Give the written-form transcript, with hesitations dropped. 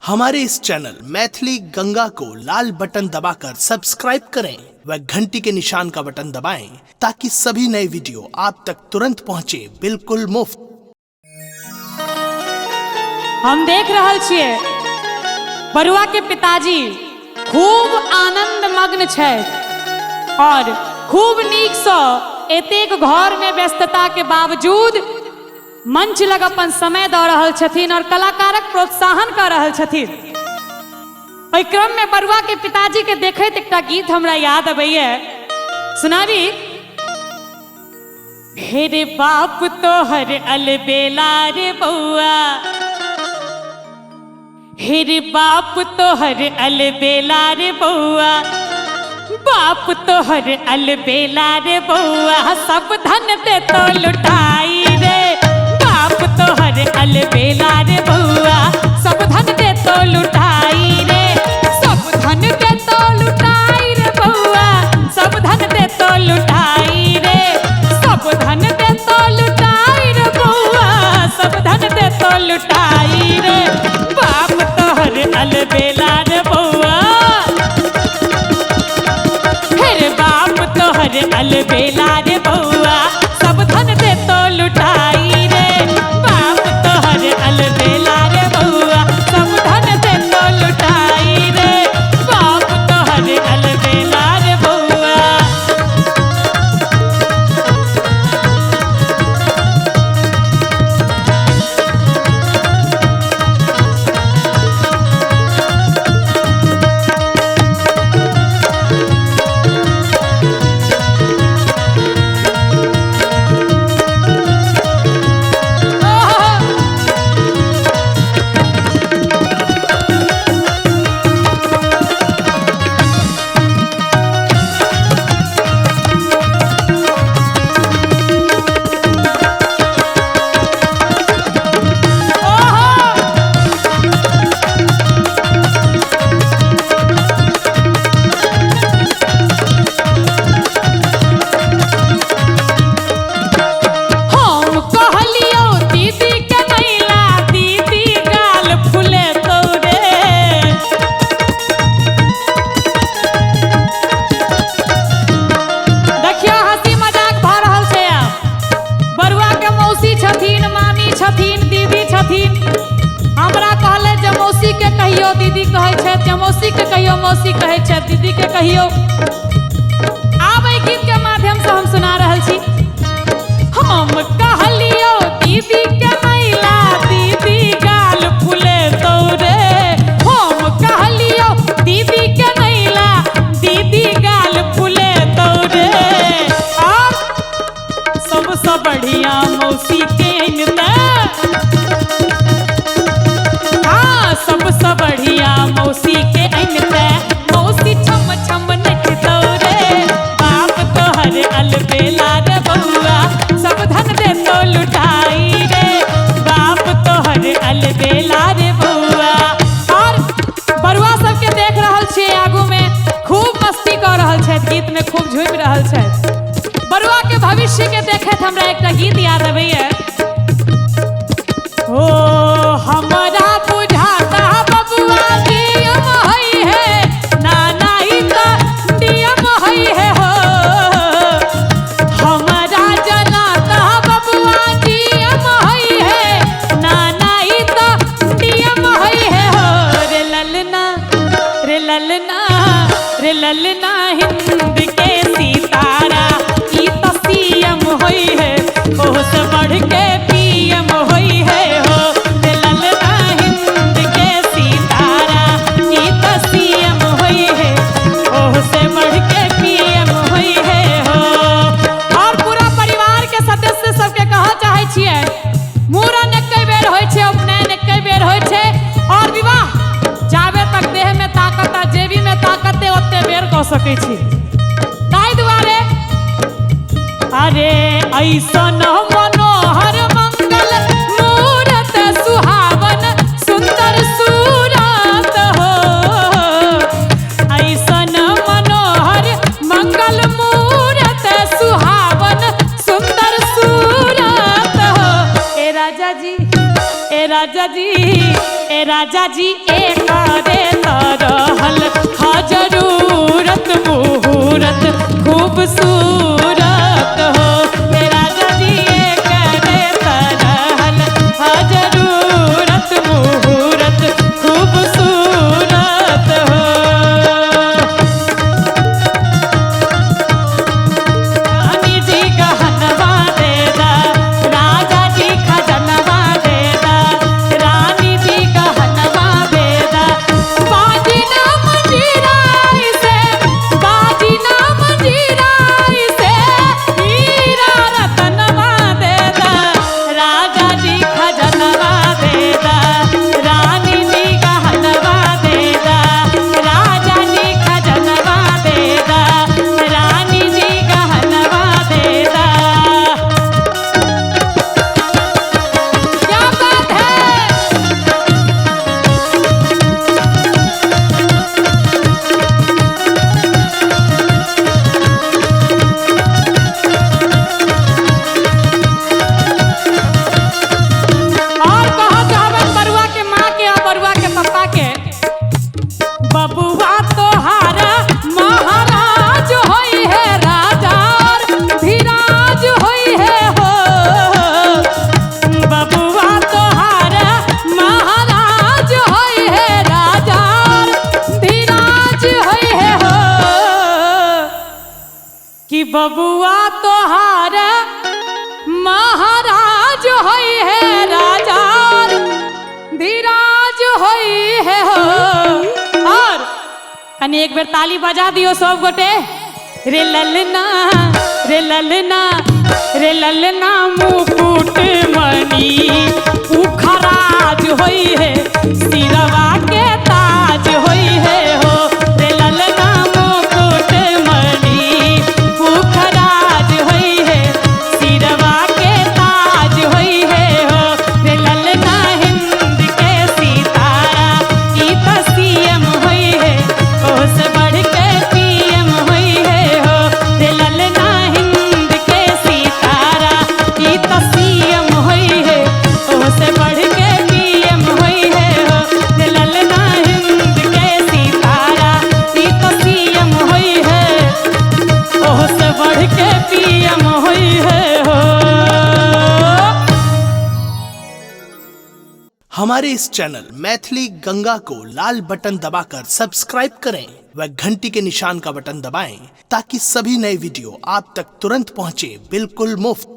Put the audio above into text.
हमारे इस चैनल मैथिली गंगा को लाल बटन दबाकर सब्सक्राइब करें व घंटी के निशान का बटन दबाएं ताकि सभी नए वीडियो आप तक तुरंत पहुंचे बिल्कुल मुफ्त। हम देख रहल छियै बरुआ के पिताजी खूब आनंद मग्न छथि और खूब नीक सँ एतेक घर में व्यस्तता के बावजूद मंच लग अपन समय दऽ रहल छथिन और कलाकारक प्रोत्साहन कऽ रहल छथिन। एहि क्रम में बरुआ के पिताजी के देखैत एकटा गीत हमरा याद अबैया, सुनाबी। हे रे बाप तोहर अलबेला रे बउआ, हे रे बाप तोहर अलबेला रे बउआ, बाप तोहर अलबेला रे बउआ, सब धन दे तो लुटाई रे, बाप तोहर अलबेला रे बउआ, सब धन दे तो लुटाई रे, सब धन दे तो लुटाई रे बउआ, सब धन दे तो लुटाई रे, सब धन दे तो लुटाई रे बउआ, सब धन दे तो लुटाई रे, बाप तोहर अलबेला रे बउआ, हे बाप तोहर अलबेला रे बउआ, सब धन दे तो लुटाई रे, बाप तोहर अलबेला रे बउआ, सब धन दे तो लुटाई रे, बाप तोहर अलबेला रे बउआ। हम कहलियो दीदी के नैला, दीदी गाल फूले तोरे, देखियो हंसी मजाक भऽ रहल छै। आब बरुआ के मौसी छथिन, मामी छथिन, दीदी छथिन। हमरा कहले जे मौसी के कहियो दीदी कहै छथि, जे मौसी के कहियो मौसी कहै छथि, दीदी के कहियो। आब एहि गीत के माध्यम से हम सुना रहल छी। हम कहलियो दीदी के मैला, दीदी गाल फूले तोरे, हम कहलियो दीदी के मैला, दीदी गाल फूले तोरे, और सबसे बढ़िया मौसी के अनता, हाँ सबसे बढ़िया मौसी के अनता, मौसी छम छम नचतो रे, बाप तोहर अलबेला रे बउआ, सब धन दे तो लुटाई रे, बाप तोहर अलबेला रे बउआ। और बरुआ सबके देख रहल छियै आगू में खूब मस्ती कऽ रहल छथि, गीत में खूब झूमि रहल छथि। बरुआ के भविष्य के देखैत हमरा एकटा गीत याद अबैया। ओ हमरा बुझाता बबुआ डीएम हई है, नाना ही तो डीएम हई है हो, हमरा जनाता बबुआ डीएम हई है, नाना ही तो डीएम हई है हो, रे ललना रे ललना रे ललना हिंद के सितारा, ई तो सीएम होई है, ओह से बढ़ के पीएम होई है हो, रे ललना हिंद के सितारा, ई तो सीएम होई है, ओह से बढ़ के पीएम होई है हो। और पूरा परिवार के सदस्य सबके कहऽ चाहै छियै, मूड़न एके बेर होइ छै, उपनयन एके बेर होइ छै, और विवाह जाबे तक देह में ताकत आ जेबी में ताकत है ओते बेर कऽ सकै छी। ताहि दुआरे अरे ऐसन मनोहर मंगल मूरत सुहावन सुंदर सूरत हो, ऐसन मनोहर मंगल मूरत सुहावन सुंदर सूरत हो, ए राजा जी, ए राजा जी, ए राजा राजा जी एक रे रहल हा जरूरत मुहूरत खूबसूरत हो। ए राजा जी एक रे रहल हा जरूरत मुहूरत खूबसूरत हो। रानी जी गहनवा देदा, राजा जी खजनवा देदा, रानी जी गहनवा देदा। बाजी ना मंजीराई से, बाजी ना मंजीराई से, हीरा रतनवा देदा, राजा जी खजनवा देदा, रानी जी गहनवा देदा, राजा जी खजनवा देदा, रानी जी गहनवा देदा। क्या बात है। और कहो चाहबन बरुआ के माँ के और बरुआ के पप्पा के, बबुआ तोहारा महाराज होई है राजा और धीराज होई है हो। बबुआ तोहारा महाराज होई है राजा और धीराज होई है हो। कि बबुआ तोहारा महाराज होई है राजा और धीराज होई है हो। और कनी एक बेर ताली बजा दियो सब गोटे। रे ललना, रे ललना, रे ललना मुकुट मणि उखराज होई है, सिरवा के ताज होई है हो। रे ललना मुकुट मणि उखराज होई है, सिरवा के ताज होई है हो। रे ललना हिंद के सितारा ई त सीएम होई है, ओस बढ़ के पीएम होई है हो। रे ललना हिंद के सितारा ई त सीएम होई है, ओस बढ़ के पीएम होई है हो। रे ललना हिंद के सितारा ई त सीएम होई है, ओस बढ़ के पीएम होई है हो। हमारे इस चैनल मैथिली गंगा को लाल बटन दबाकर सब्सक्राइब करें व घंटी के निशान का बटन दबाएं ताकि सभी नए वीडियो आप तक तुरंत पहुंचे बिल्कुल मुफ्त।